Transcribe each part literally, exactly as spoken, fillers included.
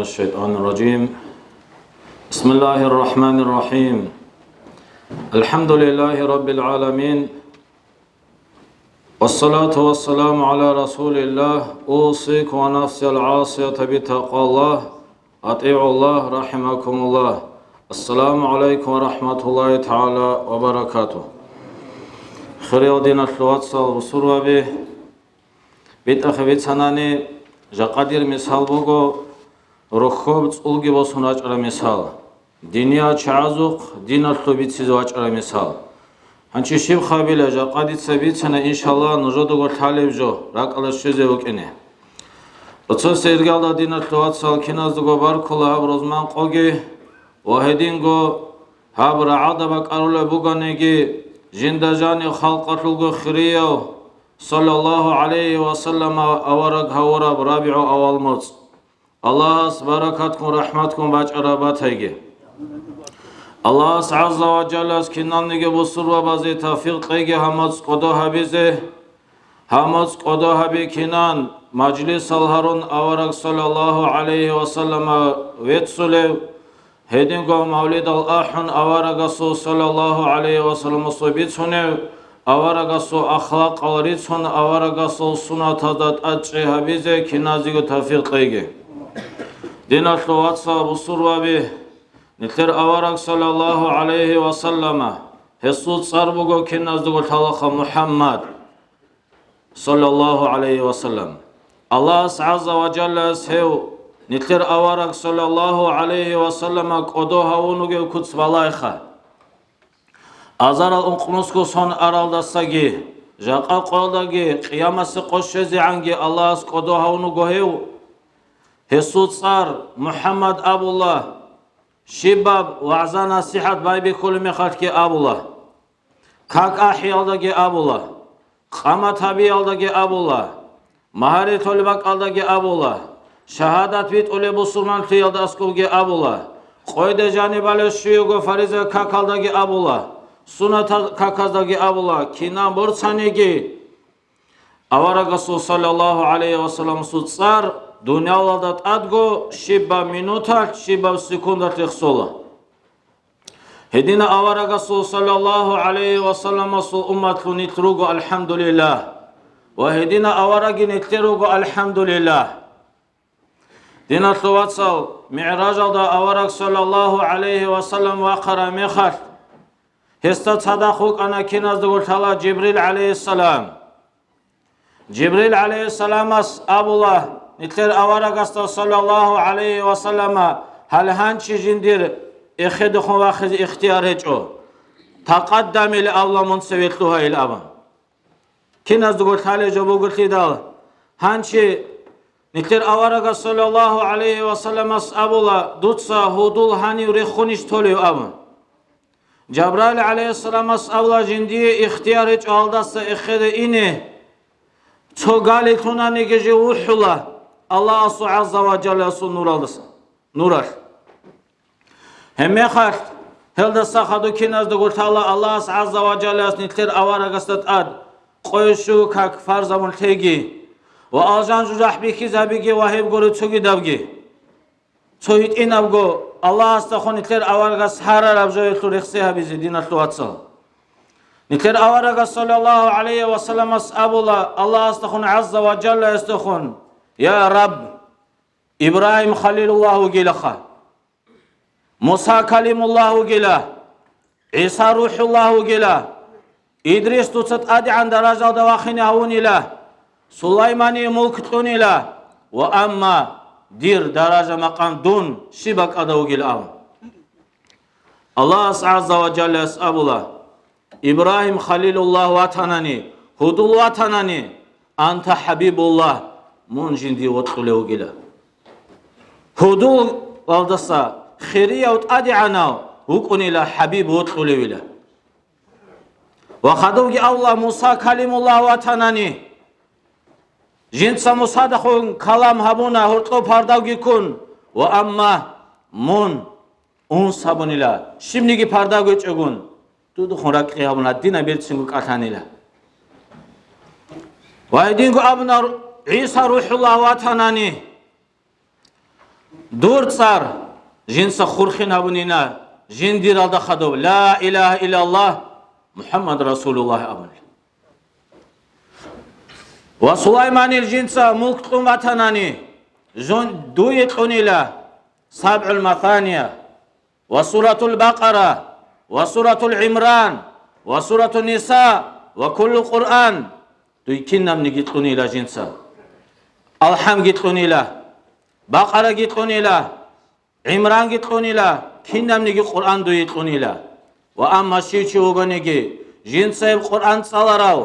الشيطان الرجيم. بسم الله الرحمن الرحيم. الحمد لله رب العالمين. والصلاة والسلام على رسول الله. أوصيكم ونفسي العاصية بتقوى الله. أطيعوا الله رحمكم الله. السلام عليكم ورحمة الله تعالى وبركاته. Хириял диналъул вацал, бусурбаби, битӀахъе бицанани, жакъа дир мисал буго, рохьоб цӀулги босун рачӀараб мисал. Диниял чагӀазухъ диналъул бицизе вачӀараб мисал. Гьанчи щиб хабила, жакъа дица бицана, иншаллагь, нужедаго лъалеб жо, ракӀалде щвезе вукӀине. Оцо сергиялда, диналъул вацал, киназдаго баркула гьаб рузман къоги ва гьединго гьаб рагӀалда бакӀарулеб бугониги, жинда жанив халкъалъулго хирияв, саллаллагьу гӀалайгьи ва саллама, авараг гьавураб РабигӀу авал моцӀ. Аллагьас баракатгун, рахӀматгун бачӀараб батайги. Аллагьас гӀазза ва жаллас киналниги бусурбабазе тавфикъ кьеги гьаб моцӀ кӀодо гьабизе, гьаб моцӀ кӀодо гьаби кинан, мажлисал гьарун авараг саллаллагьу гӀалайгьи ва саллама веццулев, гьединго мавлидал ахӀун аварагасул саллаллагьу гӀалайгьи ва салламасул бицунев, аварагасул ахлакъал рицун, аварагасул суннатазда тӀадчӀи гьабизе киназего тавфикъ кьеги. Диналъул вацал, бусурбаби, нилъер авараг саллаллагьу гӀалайгьи ва саллама, гьесул цӀар буго киназдаго лъалаха МухӀаммад, саллаллагьу гӀалайгьи ва саллам. Аллагьас гӀазза ва жаллас гьев, нилъер авараг саллаллагьу гӀалайгьи ва саллама, кӀодо гьавун вугев куц балайха. Азарал ункънусго сон аралдасаги, жакъа къоялдаги, къиямасе къо щвезегӀанги Аллагьас кӀодо гьавун вуго гьев. Гьесул цӀар МухӀаммад абула, щибаб вагӀза-насихӀат байбихьулеб мехалъги абула, как ахӀиялдаги абула, къамат гьабиялдаги абула, магьари толеб бакӀалдаги абула, шагьадат битӀулеб бусурманлъиялда аскӀобги абула, къойде жаниб балев щуего фариза какалдаги абула, суннатал каказдаги абула, кинаб борцаниги аварагасул саллаллагьу гӀалайгьи ва салламасул цӀар дуниялалда тӀадго щибаб минуталъ, щибаб секундалъ рехсола. Гьедина аварагасул саллаллагьу гӀалайгьи ва салламасул умматлъун нилъ руго, алхӀамдулиллагь. Ва гьедина авараги нилъер руго, алхӀамдулиллагь. Диналъул вацал, МигӀражалда авараг саллаллагьу гӀалайгьи ва саллам вахъараб мехалъ, гьесда цадахъ вукӀана киназдаго лъала Жибрил гӀалайгьиссалам. Жибрил гӀалайгьиссаламас абула, нилъер аварагасда саллаллагьу гӀалайгьи ва саллама, гьале гьанчи жиндир эхедехун вахизе ихтияр гьечӀо. Такъаддамил, абула, мун цеве лъугьайил абун. Киназдаго лъалеб жо бугелъидал, гьанчи нилъер аварагас саллаллагьу гӀалайгьи ва салламас абула, дуца гьудул гьанив рехунищ толев абун. Жабраил гӀалайгьиссаламас абула, жиндие ихтияр гьечӀо гьалдаса эхеде ине, цо гали лъунаниги жив вухӀула Аллагьасул гӀазза ва жалласул нуралдаса, нуралъ. Гьебмехалъ, гьелдаса хадуб киназдаго лъала Аллагьас гӀазза ва жаллас нилъер аварагасда тӀад къойщу как фарзабун лъеги ва алжан жужахӀ бихьизабиги ва гьеб гури цогидабги. Цо гьитӀинабго Аллагьасдахун нилъер аварагас гьарараб жоялъул рехсей гьабизе, диналъул вацал. Нилъер аварагас саллаллагьу гӀалайгьи ва салламас абула Аллагьасдахун гӀазза ва жаллаясдахун: «Я Рабб, Ибрагьим Халилуллагь вугилаха, Муса Калимуллагь вугила, ГӀиса РухӀуллагь вугила, Идрис дуца тӀадегӀан даражалда вахине гьавунила, Сулаймание мулк кьунила, ва амма дир даража-макъам дун щиб бакӀалда вугил?» абун. Аллагьас гӀазза ва жаллас абула: «Ибрагьим Халилуллагь ватанани, гьудул ватанани, анта ХӀабибуллагь, мун жиндие вокьулев вугила». Гьудулалдаса хирияв тӀадегӀанав вукӀунила ХӀабиб вокьулевила. Ва хадубги Аллагь Муса Калимуллагь ватанани, жинца Мусадахун калам гьабуна гьоркьоб пардавги ккун, ва амма мун унс гьабунила, щибниги парда гьечӀогун, дудухъун ракӀкъи гьабуна, дина берцинго кӀалъанила. Ва гьединго абуна, ГӀиса РухӀуллагь ватанани, Дур цӀар жинца хурхин гьабунила жиндиралда хадуб, «Ла илагьа иллаллагь, МухӀаммад расулуллагь», абун. Ва Сулайманил жинца мулк кьун батанани, жун-, дуе кьунила СабгӀул Масания ва Суратул Бакъара ва Суратул ГӀимран ва Суратун Ниса ва куллу Къуръан, дуй кинабниги кьунила жинца. Алхамги кьунила, Бакъараги кьунила, ГӀимранги кьунила, кинабниги Къуръан дуе кьунила. Ва амма щив чи вугониги, жинца гьеб Къуръан цӀаларав,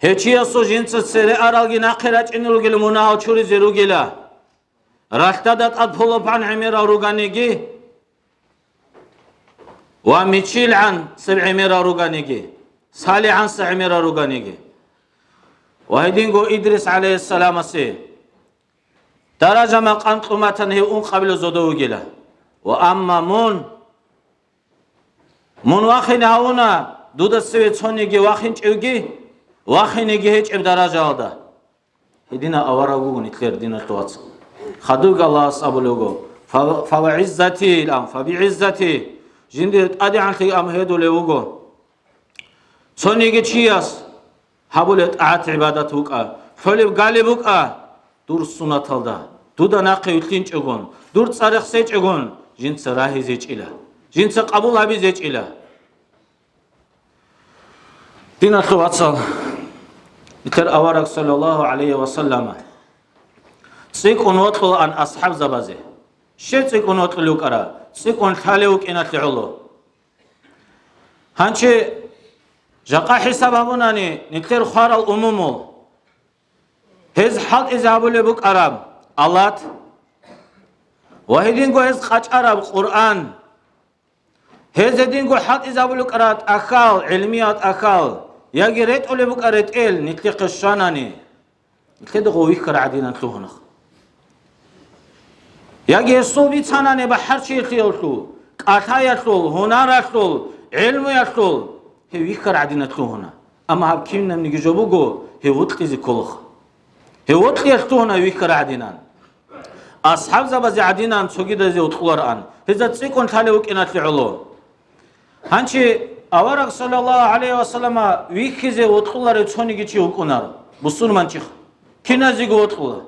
гьев чиясул жинца цере аралги нахъе рачӀине ругел мунагьал чуризе ругила. Ралъдада тӀад пулапан гӀемерал руганиги ва мичилгӀан цеб гӀемерал руганиги, салигӀанса гӀемерал руганиги. Ва гьединго Идрис гӀалайгьиссаламасе даража-макъам кьун батани, гьев ункъабилеб зодов вугила. Ва амма мун, мун вахине гьавуна, дуда цеве цониги вахинчӀевги, вахинеги гьечӀеб даражаялда. Гьединав авараг вуго нилъер, диналъул вацал. Хадубги Аллагьас абулеб буго: «Фа-, фавагӀиззати», илан, «фабигӀиззати», жиндир ТӀадегӀанлъи ам гьедулев вуго. Цониги чияс гьабулеб тӀагӀат-гӀибадат букӀа, лъолеб галеб букӀа, дур сунаталда, дуда нахъе вилълъинчӀогун, дур цӀар рехсечӀогун, жинца рагьизечӀила, жинца къабул гьабизечӀила. Диналъул вацал, нилъер авараг, саллаллагьу гӀалайгьи ва саллама, цӀикӀкӀун вокьулаан асхӀабзабазе. Щай цӀикӀкӀун вокьулев вукӀара? ЦӀикӀкӀун лъалев вукӀиналъе гӀоло. Гьанчи жакъа хӀисаб гьабунани, нилъер хварал умумул, гьез хӀалтӀизе гьабулеб букӀараб алат ва гьединго гьез къачӀараб Къуръан, гьез гьединго хӀалтӀизе гьабулеб букӀараб тӀахьал, гӀилмиял тӀахьал, яги ретӀулеб букӀа ретӀел нилъехъе щванани, нилъеда гъов вихьараб гӀадинан лъугьуна. Яги гьесул бицанани бахӀарчилъиялъул, кӀалъаялъул, гьунаралъул, гӀилмуялъул, гьев вихьараб гӀадинан лъугьуна. Амма гьаб кинабниги жо буго, гьев вокьизе кколаха. Гьев вокьиялъ лъугьуна вихьараб гӀадинан. АсхӀабзабазе гӀадинан цогидазе вокьулароан, гьезда цӀикӀкӀун лъалев вукӀиналъе гӀоло. Гьанчи авараг, саллаллагьу гӀалайгьи ва саллама, вихьизе вокьуларев цониги чи вукӀунаро, бусурманчи. Киназего вокьула.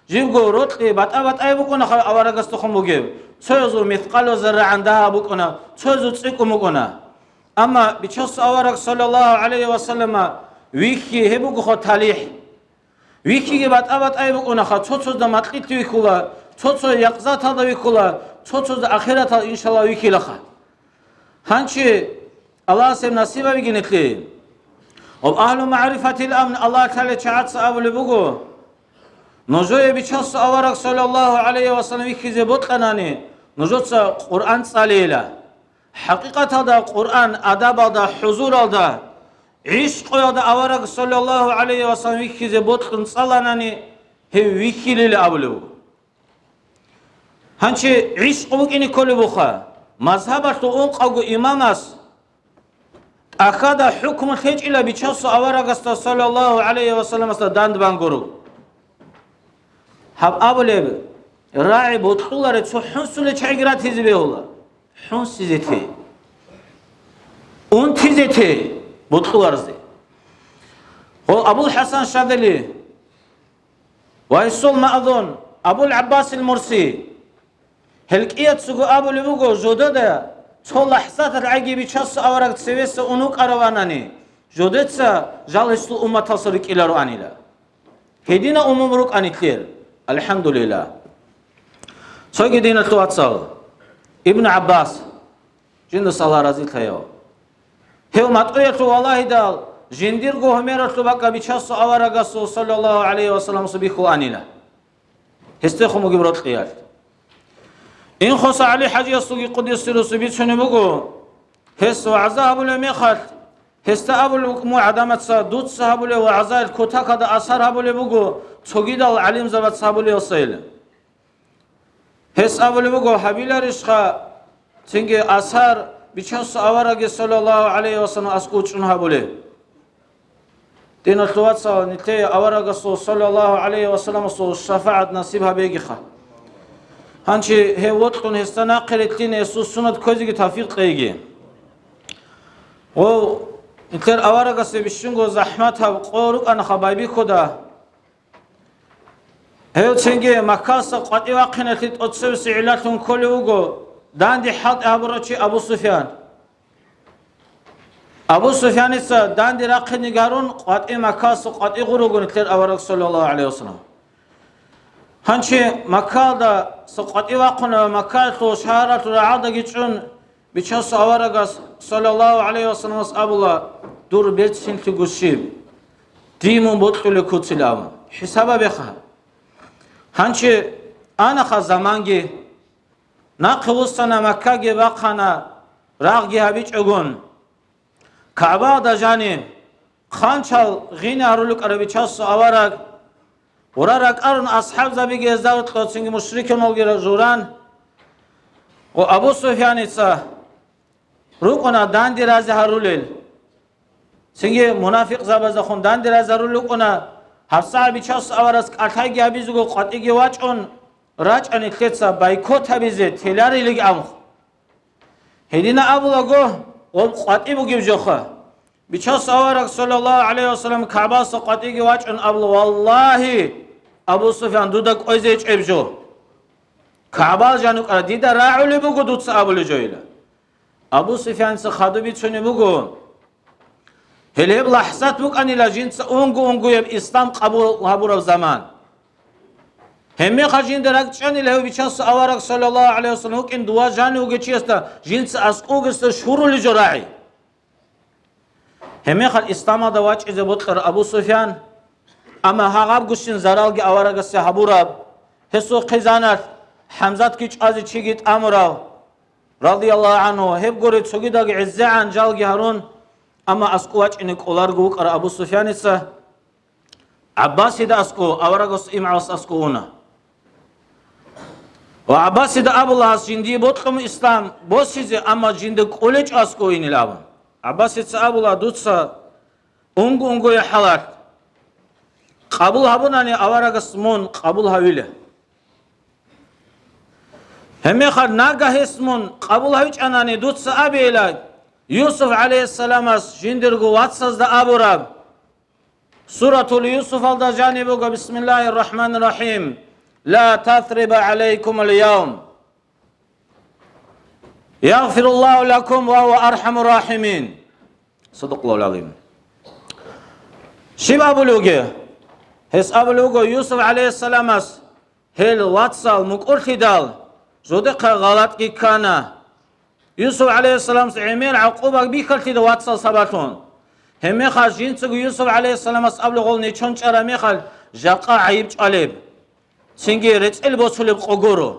Жибго рокьи батӀа-батӀай букӀуна аварагасдехун бугеб. Цоязул мискъалу заррагӀан дагьаб букӀуна, цоязул цӀикӀкӀун букӀуна. Амма Бичасул авараг, саллаллагьу гӀалайгьи ва саллама, вихьи гьеб бугоха талихӀ. Вихьиги батӀа-батӀай букӀунаха, цо-цозда макьилъ вихьула, цо-цо якъзаталда вихьула, цо-цозда ахиратал, иншаллагь, вихьилаха. Гьанчи Аллагьас гьеб насиб гьабигинеблъи. Ва агьлу магӀрифатил амн, Аллагь ТагӀала чагӀаца абулеб буго: нужее Бичасул авараг, саллаллагьу гӀалайгьи ва саллам, вихьизе бокьанани, нужеца Къуръан цӀалейила. ХӀакъикъаталда Къуръан адабалда, хӀузуралда, гӀишкъуялда авараг, саллаллагьу гӀалайгьи ва саллам, вихьизе бокьун цӀаланани, гьев вихьилила абулев. Гьанчи гӀишкъу букӀине кколеб буха, мазгьабалъул ункъавго имамас тӀахьада хӀукму лъечӀила Бичасул аварагасда, саллаллагьу гӀалайгьи ва салламасда, дандбан гуро. Гьаб абулеб, рагӀи бокьуларев цо хӀунсулев чагӀиги ратизе бегьула. ХӀунсизе те. Унтизе те бокьуларзе. Гьо, Абул ХӀасан Шадили ва гьесул маъзун Абул ГӀаббасил Мурси. Гьел кӀияцаго абулеб буго, жодада цо лахӀзаталъ гӀаги Бичасул авараг цевеса ун вукӀараванани, жодеца жал гьесул умматалса рикӀкӀилароанила. Гьедина умум рукӀанилъер, алхӀамдулиллагь. Цоги, диналъул вацал, Ибн ГӀаббас, жиндаса Аллагь разилъаяв, гьев матӀуялъув валагьидал, жиндирго гьумералъул бакӀа Бичасул аварагасул, саллаллагьу гӀалайгьи ва салламасул, бихьулаанила. Гьесдехун бугеб рокьиялъ. Инхоса ГӀали-хӀажиясулги къуддиса сирругьу бицунеб буго, гьес вагӀза гьабулеб мехалъ, гьесда абулеб букӀун буго гӀадамаца, дуца гьабулеб вагӀзаялъ кутакалда асар гьабулеб буго, цогидал гӀалимзабаца гьабулеб сайилан. Гьес абулеб буго, гьабиларищха цинги асар Бичасул авараги, саллаллагьу гӀалайгьи ва саллам, аскӀов чӀун гьабулеб. Диналъул вацал, нилъее аварагасул, саллаллагьу гӀалайгьи ва салламасул, шафагӀат насиб гьабегиха. Гьанчи гьев вокьун гьесда нахъе рилълъине гьесул сунат кквезеги тавфикъ кьейги. Гъов, нилъер аварагасе бищунго захӀматаб къо рукӀанаха байбихьуда. Гьев цинги Маккаса къватӀи вахъиналъе тӀоцебесеб гӀиллалъун кколев вуго данде хӀалтӀи гьабурав чи Абу Суфян. Абу Суфяница данде рахъинеги гьарун, къватӀи Маккаса къватӀи гъур руго нилъер авараг, саллаллагьу гӀалайгьи вассалам. Гьанчи Маккалда къватӀи вахъуна ва Маккаялъул шагьаралъул рагӀалдаги чӀун, Бичасул аварагас, саллаллагьу гӀалайгьи вассаламас абула: «Дур берцинлъи гущиб, дие мун бокьулеб куцилан», хӀисаб гьабеха. Гьанчи анаха заманги, нахъе вуссана, Маккаги бахъана, рагъги гьабичӀогун. КагӀбада жаниб хъанчал гъине гьарулел рукӀарав Бичасул авараг, гъура ракӀарун асхӀабзабиги гьезда гьоркьоб цинги мушрикуналги журан, ва Абу Суфьяница рукӀуна данде рази гьарулел. Цинги мунафикъзабаздехун данде рази гьарулел рукӀуна, гьабсагӀат Бичасул аварагас кӀалъайги гьабизего къватӀиги вачӀун, рачӀани лъеца бойкот гьабизе теларилиги амхъ. Гьедина абулаго, гъоб къватӀи бугеб жоха. Бичасул авараг, саллаллагьу гӀалайгьи вассалам, КагӀбаса къватӀиги вачӀун абула: «Валлагьи, Абу Суфян, дуда кӀвезе гьечӀеб жо. КагӀбал жанукӀара дида рагӀулеб буго дуца абулеб жойила». Абу Суфяница хадуб бицунеб буго. Гьеле гьеб лахӀзат букӀанила жинца унго-унгояб ислам къабул гьабураб заман. Гьебмехалъ жинда ракӀчӀанила гьев Бичасул авараг, саллаллагьу гӀалайгьи вассалам, вукӀин дова жанив вугев чиясда жинца аскӀов вугесда щурулеб жо рагӀи. Гьебмехалъ исламалда вачӀизе бокьарав Абу Суфьян, амма гьагъабгощин заралги аварагасе гьабураб, гьесул хъизаналъ ХӀамзатги чӀвазе чиги тӀамурав, радияллагьу гӀангьу, гьеб гури цогидалги гӀезегӀан жалги гьарун, амма аскӀов вачӀине кӀоларого вукӀарав Абу Суфьяница ГӀаббасида аскӀов, аварагас имгӀалас аскӀов уна. Ва ГӀаббасида абула гьас жиндие бокьун ислам босизе, амма жинда кӀолечӀо аскӀов инил абун. ГӀаббасица абула: «Дуца унго-унгоя хӀалалъ къабул гьабунани, аварагас мун къабул гьавила. Гьебмехалъ нагагь гьес мун къабул гьавичӀанани, дуца абейила Юсуф гӀалайгьиссаламас жиндирго вацазда абураб». Суратул Юсуфалда жаниб буго: «Бисмиллагьир рахӀманир рахӀим. Ла тасриба гӀалайкумул явм. Ягъфируллагьу лакум ва гьува архӀамур рахӀимин». Садакъаллагьул гӀазим. Щиб абулев вугев? Гьес абулев вуго Юсуф гӀалайгьиссаламас, гьел вацал мукӀурлъидал, жодехъа гъалатӀги ккана. Юсуф гӀалайгьиссаламас гӀемер гӀакъуба бихьалъида вацал сабаблъун. Гьебмехалъ жинцаго Юсуф гӀалайгьиссаламас абулеб гъол нечон чӀараб мехалъ жакъа гӀайиб чӀвалеб, цинги рецӀел босулеб къо гуро.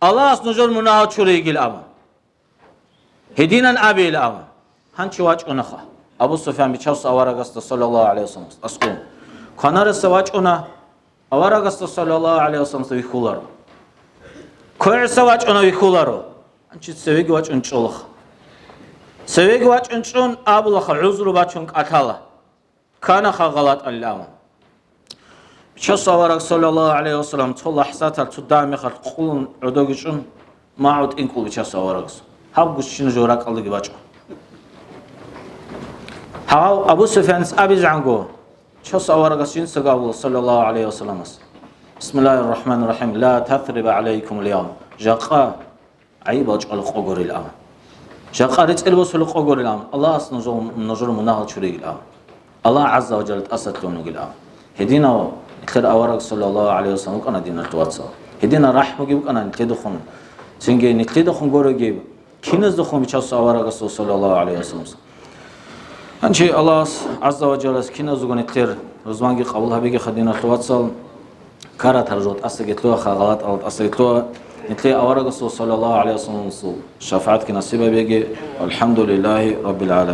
Аллагьас нужер мунагьал чурейгил абун. Гьединан абейил абун. Гьанчи вачӀунаха. Абу Суфян Бичасул аварагасда, саллаллагьу гӀалайгьи вассаламас, аскӀов. Кванареса вачӀуна, аварагасда, саллаллагьу гӀалайгьи вассаламасда, вихьуларо. КвегӀиса вачӀуна, вихьуларо. Гьанчи цевеги вачӀун чӀолаха. Цевеги вачӀун чӀун абулаха, гӀузру бачун кӀалъала. Кканаха гъалатӀалил абун. Бичасул авараг, саллаллагьу гӀалайгьи вассалам, цо лахӀзаталъ цо дагьаб мехалъ къулун гӀодоги чӀун, магӀу тӀинкӀул Бичасул аварагас. Гьаб гущин жо ракӀалдаги бачӀун. Гьав Абу Суфьанис абизегӀанго, Бичасул аварагас жинцаго абула, саллаллагьу гӀалайгьи вассаламас: «Бисмиллагьир рахӀманир рахӀим. Ла тасриба гӀалайкумул явм». Жакъа гӀайибал чӀвала къо гурил абун. Жакъа рецӀел босула къо гурил абун. Аллагьас нужер, нужер мунагьал чурейил абун. Аллагь гӀазза ва жалла тӀасалъугьун вугил абун. Гьединав нилъер авараг, саллаллагьу гӀалайгьи вассалам, вукӀана, диналъул вацал. Гьединав рахӀмуги букӀана нилъедухун. Цинги нилъедухун гуребги, киназдухун Бичасул аварагасул, саллаллагьу гӀалайгьи вассалам. Гьанчи Аллагьас гӀазза ва жаллас киназего нилъер рузманги къабул гьабегиха, диналъул вацал. Каратал жо тӀасаги лъугьаха, гъалатӀал тӀасаги лъугьа. Нилъее аварагасул, саллаллагьу гӀалайгьи вассаламасул, шафагӀатги насиб гьабеги. ВалхӀамдулиллагьи раббил гӀаламин.